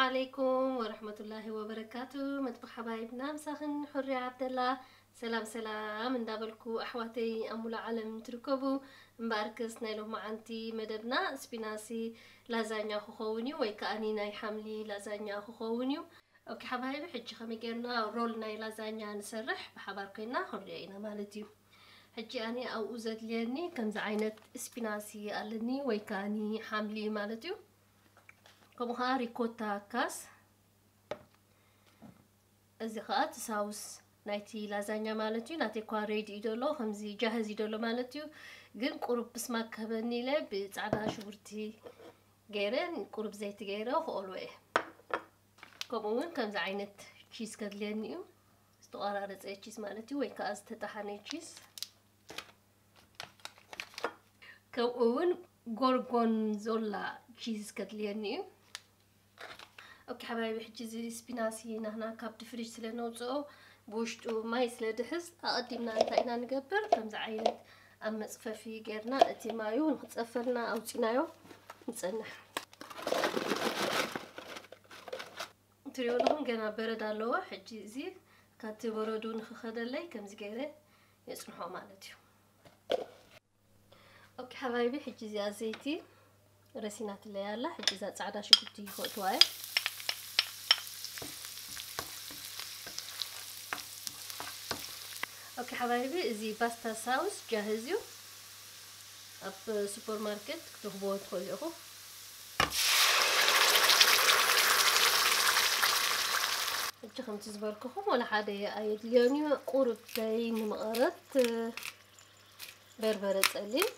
ዓለይኩም ወረሕመቱላሂ ወበረካቱ። መጥበኽ ሓባይብና ምሳኽን፣ ሑርያ ዓብደላ። ሰላም ሰላም እንዳበልኩ፣ ኣሕዋተይ ኣብ ሙሉእ ዓለም ትርከቡ፣ እምበኣርከስ ናይ ሎማዓንቲ መደብና ስፒናሲ ላዛኛ ክኸውን እዩ፣ ወይ ከኣኒ ናይ ሓምሊ ላዛኛ ክኸውን እዩ። ኦኬ ሓባይቢ፣ ሕጂ ከመይ ጌርና ሮል ናይ ላዛኛ ንሰርሕ ብሓባር ኮይና ክንሪኦ ኢና ማለት እዩ። ሕጂ ኣነ ኣብኡ ዘድልየኒ ከምዚ ዓይነት ስፒናሲ ኣለኒ፣ ወይ ከኣኒ ሓምሊ ማለት እዩ። ከምኡ ኸዓ ሪኮታ ካስ፣ እዚ ኸዓ እቲ ሳውስ ናይቲ ላዛኛ ማለት እዩ። ናተይ እኳ ሬዲ እዩ ዘሎ፣ ከምዚ ጃህዝ እዩ ዘሎ ማለት እዩ። ግን ቁሩብ ብስማክ ክህበኒ ኢለ ብጻዕዳ ሽጉርቲ ገይረ፣ ቁሩብ ዘይቲ ገይረ ክኦልዎ እየ። ከምኡ እውን ከምዚ ዓይነት ቺዝ ከድልየኒ እዩ። ዝተቆራረጸ ቺዝ ማለት እዩ፣ ወይ ከዓ ዝተጠሓነ ቺዝ። ከምኡ እውን ጎርጎንዞላ ቺዝ ከድልየኒ እዩ። ኦኬ ሓባይቢ፣ ሕጂ እዚ ስፒናሲ ናህና ካብቲ ፍሪጅ ስለ ነውፅኦ ብውሽጡ ማይ ስለ ድሕዝ ኣቐዲምና እንታይ ኢና ንገብር? ከምዚ ዓይነት ኣብ መፅፈፊ ጌርና እቲ ማዩ ንክፀፈልና ኣውፂናዮ ንፀንሕ። ትሪኦ ኣለኹም ገና በረድ ኣለዎ። ሕጂ እዚ ካብቲ በረዱ ንክኸደለይ ከምዚ ገይረ የፅንሖ ማለት እዩ። ኦኬ ሓባይቢ፣ ሕጂ እዚኣ ዘይቲ ረሲናትለይ ኣላ። ሕጂ እዛ ጻዕዳ ሽጉርቲ ከእትዋ እየ። ኦኬ ሓባይቢ፣ እዚ ፓስታ ሳውስ ጃህዝ እዩ። ኣብ ሱፐርማርኬት ክትረኽብዎ ትኽእሉ ኢኹም። ሕጂ ከምቲ ዝበልኩኹም ወላ ሓደ ኣየድልዮን እዩ። ቁሩብ ደይ ንምቐረት በርበረ ጸሊም፣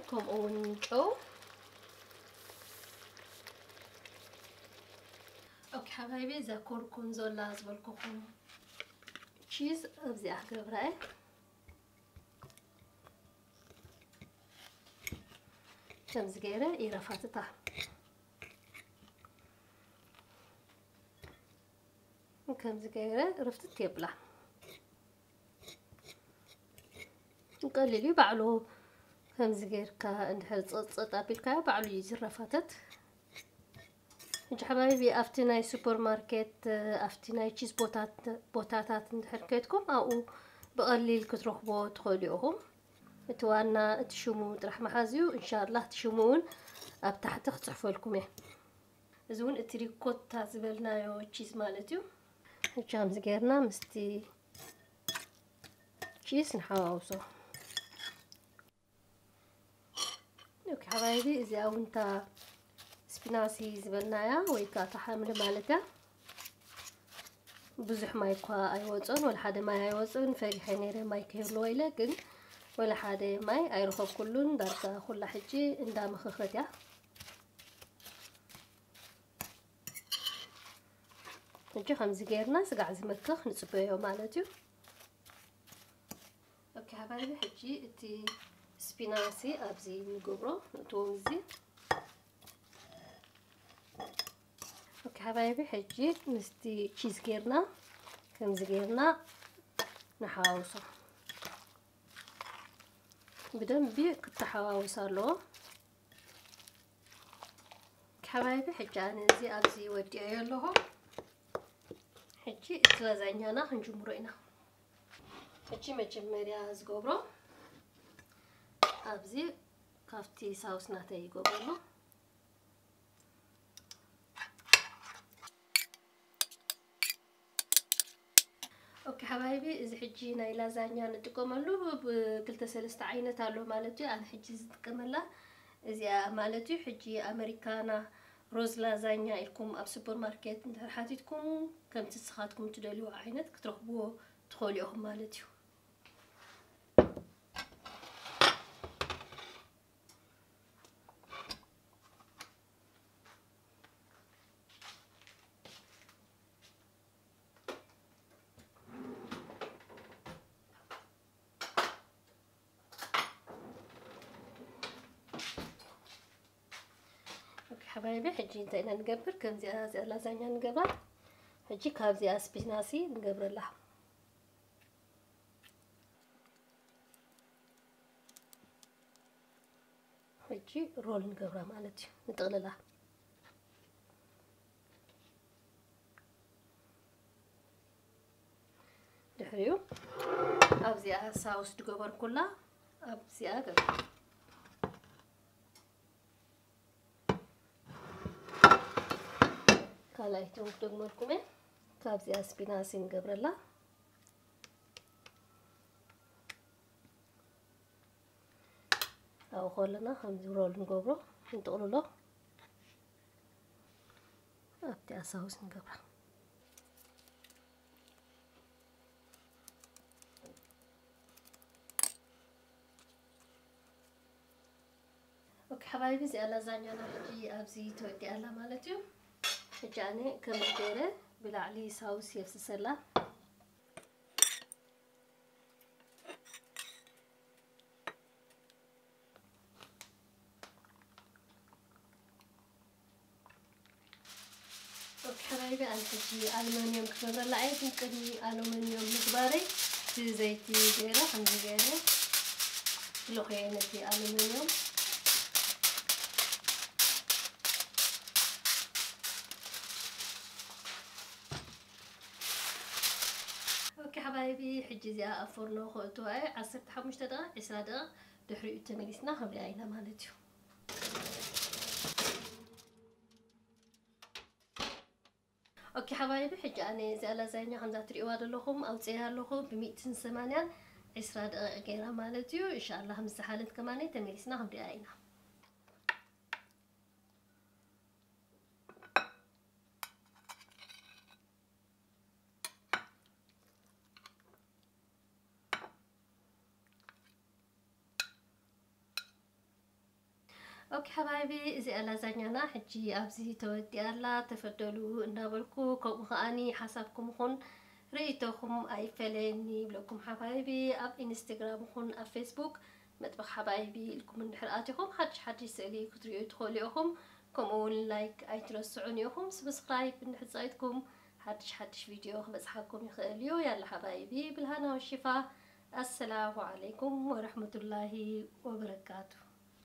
ከምኡ እውን ጨው። ኦኬ ሓባይቢ፣ እዛ ኮርኮንዞላ ዝበልኩኹም ቺዝ ኣብዚኣ ክገብራ እየ። ከምዚ ገይረ ይረፋትታ። ከምዚ ገይረ ርፍትት የብላ። ቀሊል እዩ ባዕሉ። ከምዚ ጌርካ እንድሕር ጸጸጥ ኣቢልካዮ ባዕሉ እዩ ዝረፋተት። ሕጂ ሓባይቢ ኣብቲ ናይ ሱፐርማርኬት፣ ኣብቲ ናይ ቺዝ ቦታት-፣ ቦታታት እንድሕር ከድኩም ኣብኡ ብቐሊል ክትረኽቦ ትኽእሉ ኢኹም። እቲ ዋና እቲ ሽሙ ጥራሕ መሓዝ እዩ። እንሻላህ እቲ ሽሙ እውን ኣብ ታሕቲ ክጽሕፈልኩም እየ። እዚ እውን እቲ ሪኮታ ዝበልናዮ ቺዝ ማለት እዩ። ሕጂ ከምዚ ጌርና ምስቲ ቺዝ ንሓዋውሶ። ኦኬ ሓባይቢ፣ እዚኣ እውን እታ ስፒናሲ ዝበልናያ ወይ ከዓ እታ ሓምሊ ማለት እያ። ብዙሕ ማይ እኳ ኣይወፅኦን፣ ወላ ሓደ ማይ ኣይወፅኦን። ፈሪሐ ነይረ ማይ ከይህልዎ ኢለ፣ ግን ወላ ሓደ ማይ ኣይረኸብኩሉን። ዳርጋ ኩላ ሕጂ እንዳመኸኸት እያ። ሕጂ ከምዚ ጌርና ስጋዕ ዝመክኽ ንጽበዮ ማለት እዩ። ኦኬ ሓባይቢ፣ ሕጂ እቲ ስፒናሲ ኣብዚ ንገብሮ፣ ንእትዎም እዚ። ኦኬ ሓባይቢ፣ ሕጂ ምስቲ ቺዝ ጌርና ከምዚ ጌርና ንሓዋውሶ። ብደንቢ ክተሓዋውስ ኣለዎ። ሓባይቢ፣ ሕጂ ኣነ እዚ ኣብዚ ወዲኦዮ ኣለኹ። ሕጂ እቲ ላዛኛና ክንጅምሮ ኢና። ሕጂ መጀመርያ ዝገብሮ ኣብዚ ካብቲ ሳውስ ናተይ ይገብረሉ። ኦኬ ሓባይቢ፣ እዚ ሕጂ ናይ ላዛኛ ንጥቀመሉ ብክልተ ሰለስተ ዓይነት ኣሎ ማለት እዩ። ኣነ ሕጂ ዝጥቀመላ እዚኣ ማለት እዩ። ሕጂ ኣመሪካና ሮዝ ላዛኛ ኢልኩም ኣብ ሱፐርማርኬት እንድሕር ሓቲትኩም ከምቲ ንስኻትኩም ትደልይዎ ዓይነት ክትረኽብዎ ትኽእሉ ኢኹም ማለት እዩ። ኦኬ ሓባይቢ፣ ሕጂ እንታይ ኢና ንገብር? ከምዚኣ እዚኣ ላዛኛ ንገብራ። ሕጂ ካብዚኣ ስፒናሲ ንገብረላ። ሕጂ ሮል ንገብራ ማለት እዩ። ንጥቕልላ። ድሕሪኡ ኣብዚኣ ሳውስ ዝገበርኩላ ኣብዚኣ ገብራ። ካልኣይቲ እውን ክደግመልኩም እየ። ካብዚኣ ስፒናሲ ንገብረላ። ኣብኡ ከለና ከምዚ ሮል ንገብሮ፣ ንጥቕልሎ። ኣብቲ ኣሳውስ ንገብራ። ኦኬ ሓባይቢ፣ እዚኣ ላዛኛና ሕጂ ኣብዚ ተወዲኣ ኣላ ማለት እዩ። ሕጂ ኣነ ከም ገይረ ብላዕሊ ሳውስ የፍስሰላ። ኦኬ ሓባይቢ፣ ኣነ ሕጂ ኣልመንዮም ክገብረላ እየ፣ ግን ቅድሚ ኣልመንዮም ምግባረይ ብዘይቲ ገይረ፣ ከምዚ ገይረ ልኾየ ነቲ ኣልመንዮም። ኦኬ ሓባይቢ፣ ሕጂ እዚኣ ኣብ ፎርኖ ከእትዋ እየ። ዓሰርተ ሓሙሽተ ደቂቕ፣ ዕስራ ደቂቕ ድሕሪኡ ተመሊስና ክንሪኣ ኢና ማለት እዩ። ኦኬ ሓባይቢ፣ ሕጂ ኣነ እዚኣ ላዛኛ ከምዛ ትሪእዋ ዘለኹም ኣውፅእያ ኣለኹ ብሚእትን ሰማንያን ዕስራ ደቂቕ ገይራ ማለት እዩ። እንሻላ ምስ ዝሓለት ከማነ ተመሊስና ክንሪኣ ኢና። ኦኬ ሓባይቢ፣ እዚኣ ላዛኛና ሕጂ ኣብዚ ተወዲኣ ኣላ። ተፈደሉ እንዳበልኩ፣ ከምኡ ከዓኒ ሓሳብኩም ይኹን ርእይቶኹም ኣይፈለየኒ ይብለኩም ሓባይቢ። ኣብ ኢንስታግራም ይኹን ኣብ ፌስቡክ መጥበኽ ሓባይቢ ኢልኩም እንድሕር ኣቲኹም ሓድሽ ሓድሽ ስእሊ ክትርእዩ ትኽእሉ ኢኹም። ከምኡ እውን ላይክ ኣይትረስዑን ኢኹም። ስብስክራይብ እንድሕር ጸቂጥኩም ሓድሽ ሓድሽ ቪድዮ ክበጽሓኩም ይኽእል እዩ። ያላ ሓባይቢ፣ ብልሃና ወሽፋ። ኣሰላሙ ዓለይኩም ወረሕመቱላሂ ወበረካቱ።